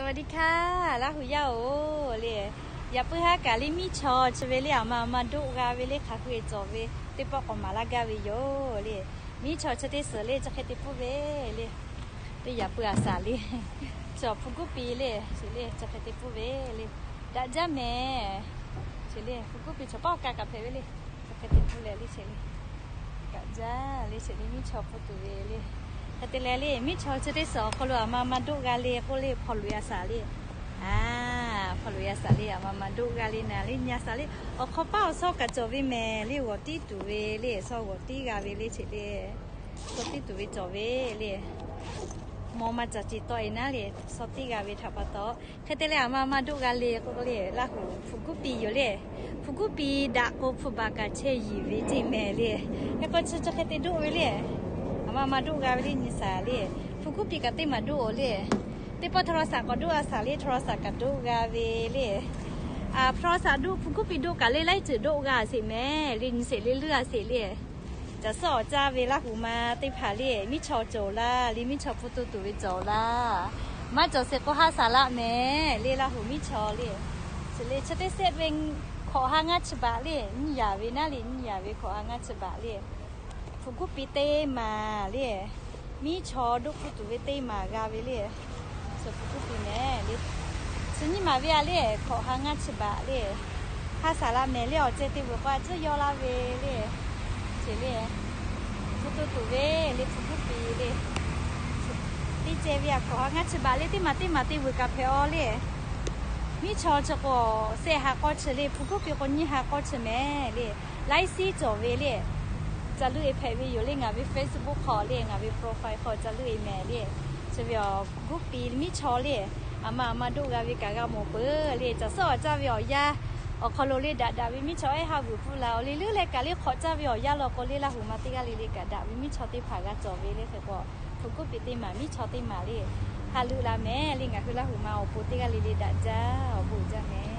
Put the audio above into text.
สวัสดีค่ะ Laˇ hu yaˇ-oˬ le. Yaꞈ puiˉ haˉ kaꞈ le miˉ chaw chi ve le aˬ ma aˬ ma doˆ g'a ve le hk'aˬ hui cawˬ ve teˇ pawˆ k'awꞈ maˍ laˇ gaˇ ve yoˬ le. Miˉ chaw chi teˇ suhˍ le chi hk'e te pfuhˇ ve le. Teˇ yaꞈ puiˉ a shaˍ le, chi hpu guˉ pi le, chi le chi hk'e te pfuhˇ ve le. Daꞈ jaˇ mehˍ. Chi le hpu guˉ pi chaw paˆ awˬ ka kaꞈ hpehꞈ ve le. Chi hk'e te pfuhˇ leh le chi le, daꞈ jaˇ le chi le miˉ chaw pfuhˇ tuˬ ve le. Hk'e te leh le miˉ chaw chi teˇ suhˍ awˬ hk'aw lo aˬ ma aˬ ma doˆ g'a le k'oˆ le hpawnˬ loꞈ a shaˍ le. A, hpawnˬ loꞈ a shaˍ le aˬ ma aˬ ma doˆ g'a le naˍ le nyi a shaˍ le. Awˬ hk'aw paˆ awˬ shawˉ kaꞈ cawˬ ve mehˍ le g'awˬ tiˉ tuˬ ve le shawˉ g'awˬ tiˉ g'a ve le chi le. Shawˉ tiˉ tuˬ ve cawˬ ve le. Mawˬ ma caˬ ceˬ tawˆ e naˉ le shawˉ tiˉ g'a ve htaꞈ pa taw. Hk'e te leh aˬ ma aˬ ma doˆ g'a le k'oˆ le Laˇ hu hpu guˉ pi yoˬ le. Hpu guˉ pi daꞈ k'o hpu baˬ kaꞈ chehˇ yiˍ ve ceˇ mehˍ le. Hk'e k'o chi chi hk'e te doˆ ve le. Aˬ ma aˬ ma doˆ g'a ve le nyi shaˍ le. Hpu guˉ pi kaꞈ teˇ maˬ doˆ-oˬ le. Teˇ pawˆ โทรศัพท์ k'awꞈ doˆ a shaˍ le โทรศัพท์ kaꞈ doˆ g'a ve le. A, โทรศัพท์ doˆ hpu guˉ pi doˆ kaꞈ le laiˉ ceuˬ doˆ g'a sheˍ mehˍ le nyi sheˍ le leuˉ a sheˍ le. Caˬ suhˉ awˬ caˇ ve Laˇ hu ma teˇ hpaˍ le miˉ chaw cawˬ laˇ le miˉ chaw pfuhˇ tuˬ tuˬ ve cawˬ laˇ. Maˇ cawˬ sheˍ k'o haˉ saˍ laˆ mehˍ le Laˇ hu miˉ chaw le. Chi le chi teˇ sehˆ ve hkawꞈ ha ngaˇ chi baꞈ le nyiˇ yaˍ ve naˉ le nyiˇ yaˍ ve hkawꞈ ha ngaˇ chi baꞈ le. Hpu guˉ pi teˇ maˬ le. Miˉ chaw doˆ pfuhˇ tuˬ ve teˇ maˬ g'a ve le. Chi hpu guˉ pi mehˍ le. Chi nyiˇ maˬ ve a le hkawꞈ ha ngaˇ chi baꞈ le. Haˉ saˍ laˆ mehˍ le awˬ ceh te vuiˬ k'o a tcuhˉ yaw laˇ ve le. Chi le pfuhˇ tuˬ tuˬ ve le hpu guˉ pi le. Teˇ ceh ve a hkawꞈ ha ngaˇ chi baꞈ le teˇ maˬ teˇ maˬ te vuiˬ kaꞈ hpehꞈ aw le. Miˉ chaw chi k'o sehˆ ha k'awˇ chi le hpu guˉ pi k'o nyiˇ ha k'awˇ chi mehˍ le. Laiˉ siˉ cawˬ ve le. Ca luˇ e hpehꞈ ve yoˬ le ngaˬ ve Facebook hk'aw le ngaˬ ve profile hk'aw ca luˇ e mehˍ le. Chi ve awˬ hpu guˉ pi miˉ chaw le. Aˬ ma aˬ ma doˆ g'a ve kaꞈ g'a mawˬ peuˬ le. Caˬ suhˉ awˬ caˇ ve awˬ yanˇ awˬ hk'aw lo le daꞈ daꞈ ve miˉ chaw ehˉ ha vuiˬ pfuhˇ la awˬ le leuˉ leh kaꞈ le hk'awꞈ caˇ ve awˬ yanˇ law k'o le Laˇ hu ma teˇ g'aˇ le le kaꞈ daꞈ ve miˉ chaw teˇ hpaˍ g'a cawˬ ve le hk'e k'o, hpu guˉ pi teˇ maˬ miˉ chaw teˇ maˬ le ha leuˆ la mehˍ le ngaˬ hui Laˇ hu ma awˬ pon teˇ g'aˇ le le daꞈ jaˇ awˬ bon jaˇ mehˍ.